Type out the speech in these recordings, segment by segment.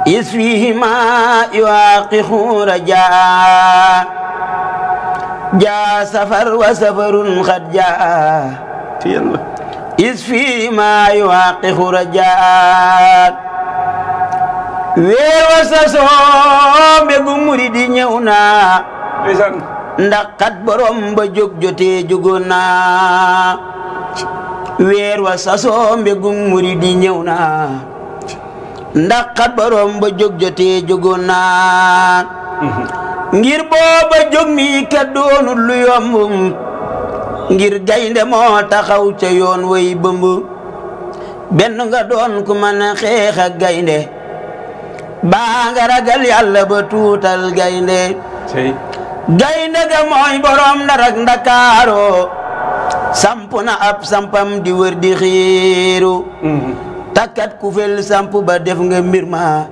إذ فيهما يواقع رجاء جاء سفر وسفر قد جاء إذ فيهما يواقع رجاء weer wa sasoo mbegu muridi ñëw na ndax kat borom ba jóg jotee jógoon na weer wa sasoo mbegu muridi ñëw na ndax kat borom ba jóg jotee jógoon na ngir booba jóg mi kat doonul lu yomb ngir gaynde moo taxaw ca yoon way bëmb benn nga doon ku mën a xeex ak gaynde baa nga ragal yàlla ba tuutal gaynde gaynde ga mooy borom Ndar ak Ndakaaro samp na ab sampam di wër di xiiru takkat ku fel samp ba def nga mbir ma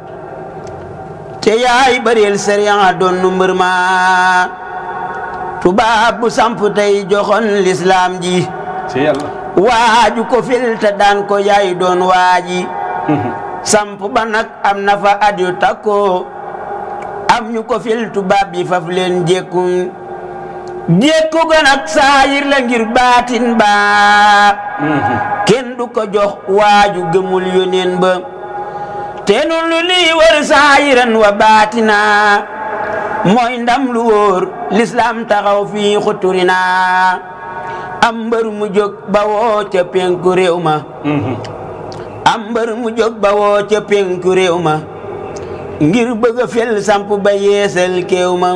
te yaay bareel sariya doon nu mbir ma tubaab bu samp tey joxoon lislaam ji waaju ko fel te daan ko yaay doon waaji samp ba nag am na fa at yu takko am ñu ko fil tubaab bi faf leen jékku ga nag saayir la ngir baatin ba kenn du ko jox waaju gëmul yóneen ba te nun lu lii wër saayiran wa baatina mooy ndam lu wóor lislaam taxaw fii xuturina am mbër mu jóg ba woo ca penku réew ma am mbër mu jóg ba woo ca penku réew ma ngir bëgg a fel samp ba yeesal kéew ma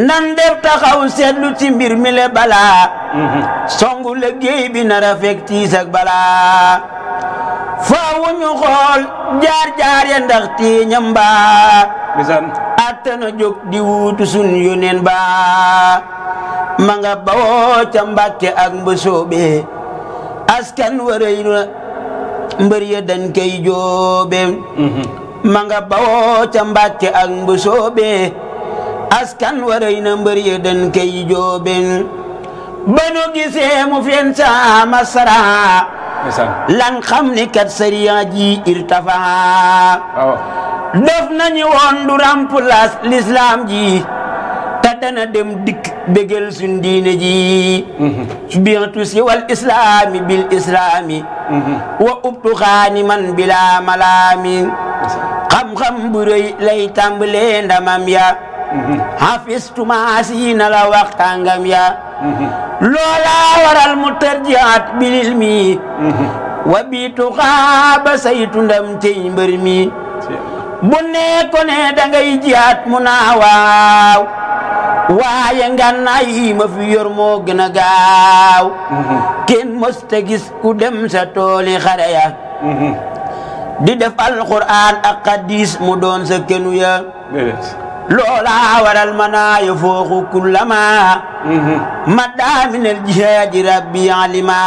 nan def taxaw seetlu ci mbir mi le balaa songu liggéey bi nar a fekk tiis ak balaa faawu ñu xool jaar-jaar ya ndax tiiñam ba attana jóg di wuutu sun yóneen ba ma nga bawoo ca Mbàkke ak Mbusoobe askan warëy na mbër ya dañ koy joobe ma nga bawoo ca Mbàkke ak Mbusoobe askan warëy na mbër ya dañ koy joobe ba nu gisee mu fen sama sara lan xam ni kat sariya ji irtafa def nañu woon du remplace l'islam ji te dana dem dikk bégal suñ diine ji bientu si wal islami bil islami wa ubtu xaani man bila malaami xam-xam bu rëy lay tàmbalee ndamam ya hafistumaasi na la waxtangam ya loola waral mu tarjiat bilil mi wa biitu xaaba saytu ndam tey mbër mi bu nekko ne dangay jiyaat mu naa waaw waaye ngànnaay yi ma fi yor moo gën a gaaw kenn mësta gis ku dem sa tooli xare ya di def alquran ak hadis mu doon sa kenu ya loola waral manaayo fooxu kullama madda minal jihaadi rabbi alima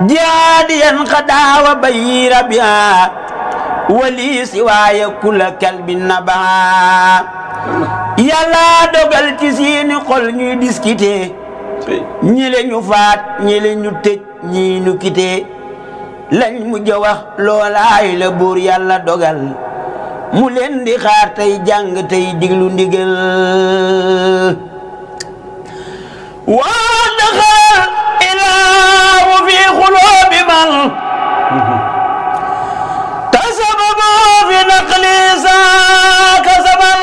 jihaadiyan xadaawa bayi rabbiya wali siwaaya kula kalbin nabaa yàlla dogal ci seeni xol ñuy discuter ñi le ñu faat ñi le ñu tëj ñi ñu kite lañ mujj wax loolaay la buur yàlla dogal mu leen di xaar tey jàng tey diglu ndigal wa daxal ilaahu fi xuloobi man tasababa fi naqli saaka sabal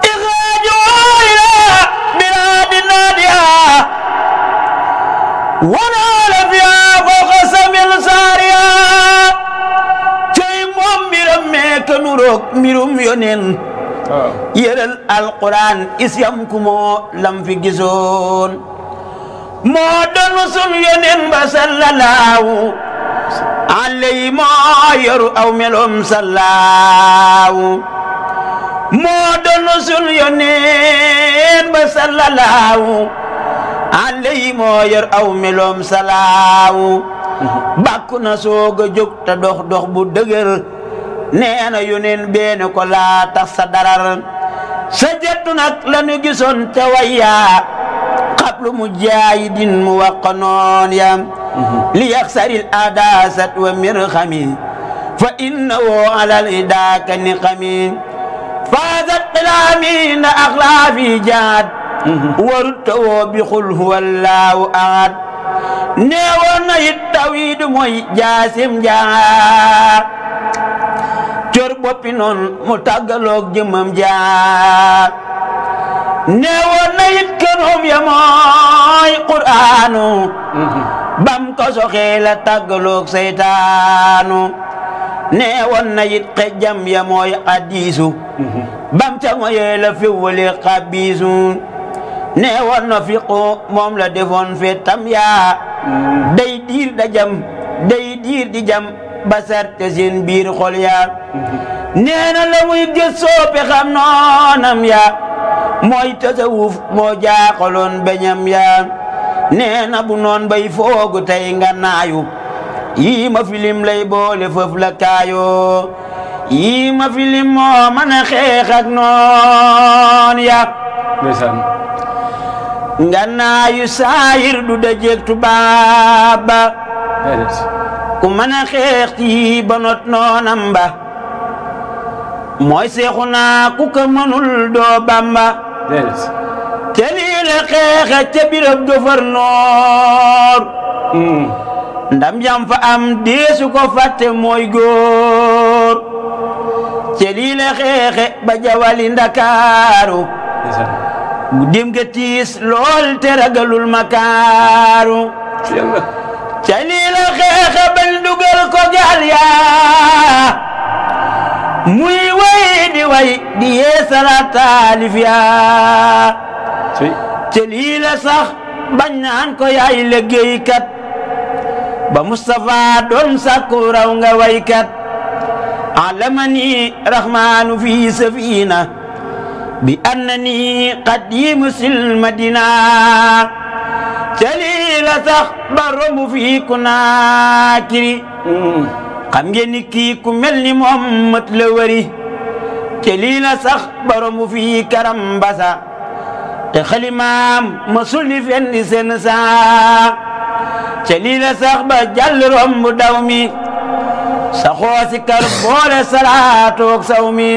ixraaju ila bilaadi naadiha wanaala fiha fawqa samil saariya cey moom mbiram meeka nuroog mbirum yonen yëral alquran isyam ku moo lam fi gisoon moo doon sun yonen ba sallallahu alayhi moo yoru aw melom sallaawu moo doon sun yonen ba sallallahu alayhi moo yor aw melom salaawu bàkku na soog a jóg te dox dox bu dëgër nee na yonen beene ko laa tax sa darar sa jettu nag la nu gisoon te wayya xablu mu jaayidin mu waqanoon ya ليخسر الأداسة ومرخمي فإنه على الإداء كالنقمي فازت قلامي أخلافي جاد ورته بقل هو الله أحد نيوان التوحيد موي جاسم جار cor boppi noon mu tàggaloog jëmmam jaar neewoon na it kënoom ya mooy qur'aanu bam ko soxee la tàggaloog seytaanu neewoon na it xejjam ya mooy hadiisu bam ca moyee la fiwwali xabiisu neewoon na fiqu moom la defoon fetam yaa day diir da jam day diir di jam basar te seen biir xol yaa neena la muy gëstoo pe xam noonam yaa mooy tasawuf moo jaaxaloon beñam yaa neena bu noon bay foogu tey nga naayu yii ma filim lay boole fëf la kaayoo yii ma filim moo mën a xeex ak noon yaa nga naayu saayir du dajeek tubaab ba ku mën a xeex ci ba not noonam ba mooy Seexuna ku ko mënul doo Bamba te lii la xeexe ca birab gouverneur ndam jam fa am deesu ko fàtte mooy góor te lii la xeexe ba jawali Ndakaaru guddim ga tiis lool te ragalul makaaru ca lii la xeexe bañ dugal ko gaal yaa muy way di yee salaat taalif yaa ca lii la sax bañ naan ko yaay liggéeykat ba Mustafa doon sàkku raw nga waykat alamani rahmaanu fi safina bi annani qadimu sil madina cali la sax ba romb fii ku naakiri xam ngeen ni kii ku mel ni moom mat la wari cali la sax ba romb fii karam basa te xalimaam masul ni fen di seen saa cali la sax ba jàll romb daw mi sa xoosi kar boole salaatoog saw mi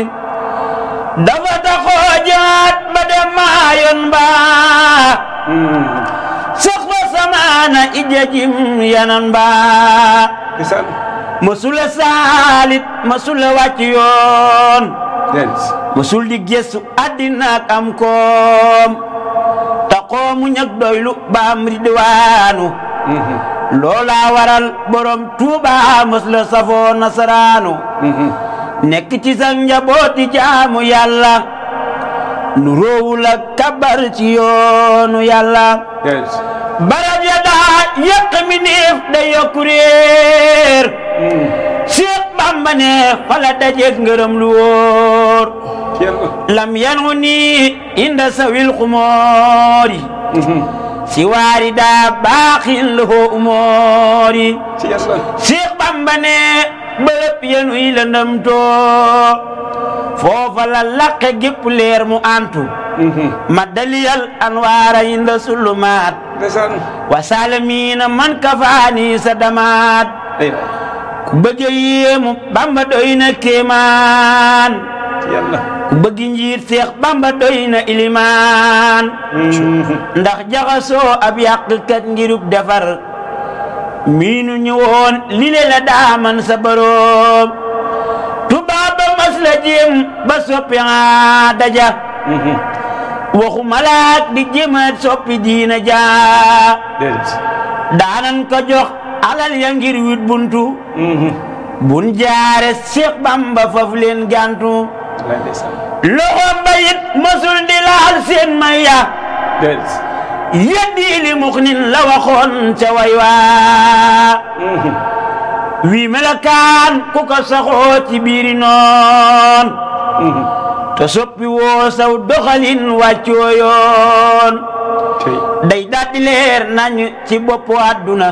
dafa taxoo jaat ba dem maayoon ba sax fa samaana ijajim yanan ba masula saalit masula wàcc yoon masul di gëstu àddina ak am koom taxoo mu ñag doylu baam ridwaanu loola waral borom Tuuba mës la safoo nasaraanu nekk ci sa njabooti jaamu yàlla nu roowul ak kabar ci yoonu yàlla barab ya daa yàq mi neef da yokku réer Seex Bamba ne fala dajeek ngërëm lu wóor lam yanu ni inda sawil xumoori si waari daa baaxin la hoo umoori Seex Bamba ne bërëb yenu yi la ndamtoo foofa la laqe gépp leer mu antu ma daliyal anwaara inda sulumaat wa salamiina man kafaani sa damaat ku bëgg yéemu Bamba doy na kéemaan ku bëgg njiit Seex Bamba doy na ilimaan ndax jaxasoo ab yàqkat ngirub defar miinu ñu woon lile la daaman sa boroom tubaab ba mas la jéem ba soppi daja waxu malaak di jéemaat soppi diina jaa daanan ko jox alal ya ngir wit buntu bun jaare Seex Bamba faf leen gantu loxoom ba it masul di laal seen maya yeddi li muxnin la waxoon ca way waa wii melakaan ku ko saxoo ci biiri noon te soppi woo saw doxalin wàccoo yoon day daldi leer nañ ci boppu àdduna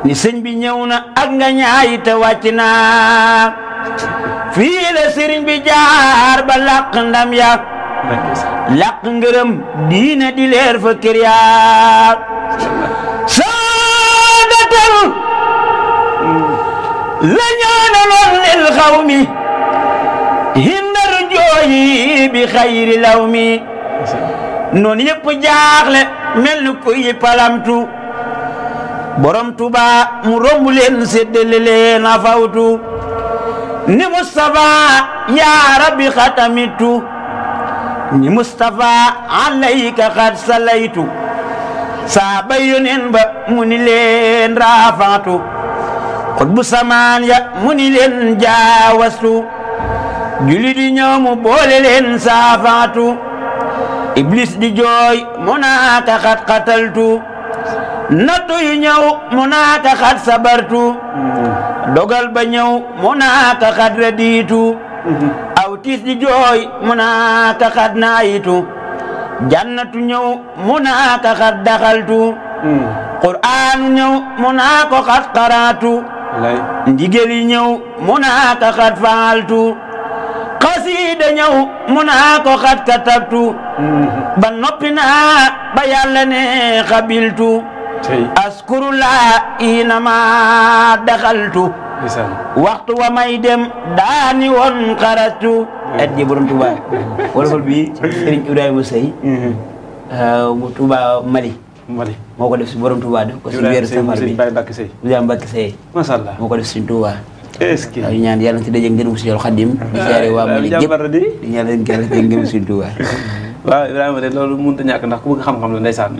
ni sëñ bi ñëw na ak nga ñaayi te wàcc na fii la sëriñ bi jaar ba làq ndam ya làq ngërëm diina di leer fa kër yaa la ñaanaloon lil xawmi hindar jooyi bi xayri law mi noonu yëpp jaaxle mel ni kuy palamtu borom Tuuba mu romb leen séddale leen a fawtu ni Mustafa yaa rabbi xatamitu ni Mustafa alayka xat salaytu saaba yonen ba mu ni leen raafatu xutbu samaan ya mu ni leen jaawastu juli di ñëw mu boole leen saafatu iblis di jooy mu naaka xat xataltu nattu yu ñëw mu naaka xat sabartu dogal ba ñëw mu naaka xat radiitu aw tiis di jooy mu naaka xat naayitu jannatu ñëw mu naaka xat daxaltu qur'aanu ñëw mu naaka xat qaraatu ndigel yi ñëw mu naaka xat faaltu xasiida ñëw mu naaka xat katabtu ba noppi naa ba yàlla ne xabiltu askuru laa inama daxaltu waxtu wa may dem daani woon xarastu et ji borom Touba wolofal bi Serigne Ibrahima Seye mu Touba Mali moo ko def si borom Touba def ko si weeru safar bi Ibrahima Mbacke Seye masha Allah moo ko def si Touba est-ce que ñu ñaan yàlla ci daje ngeen si yool Xadim di siyaare waa Mali gépp di ñaan leen yàlla ngeen si Touba waaw Ibrahima de loolu mënut a ñàkk ndax ku bëgg xam-xam la ndeysaan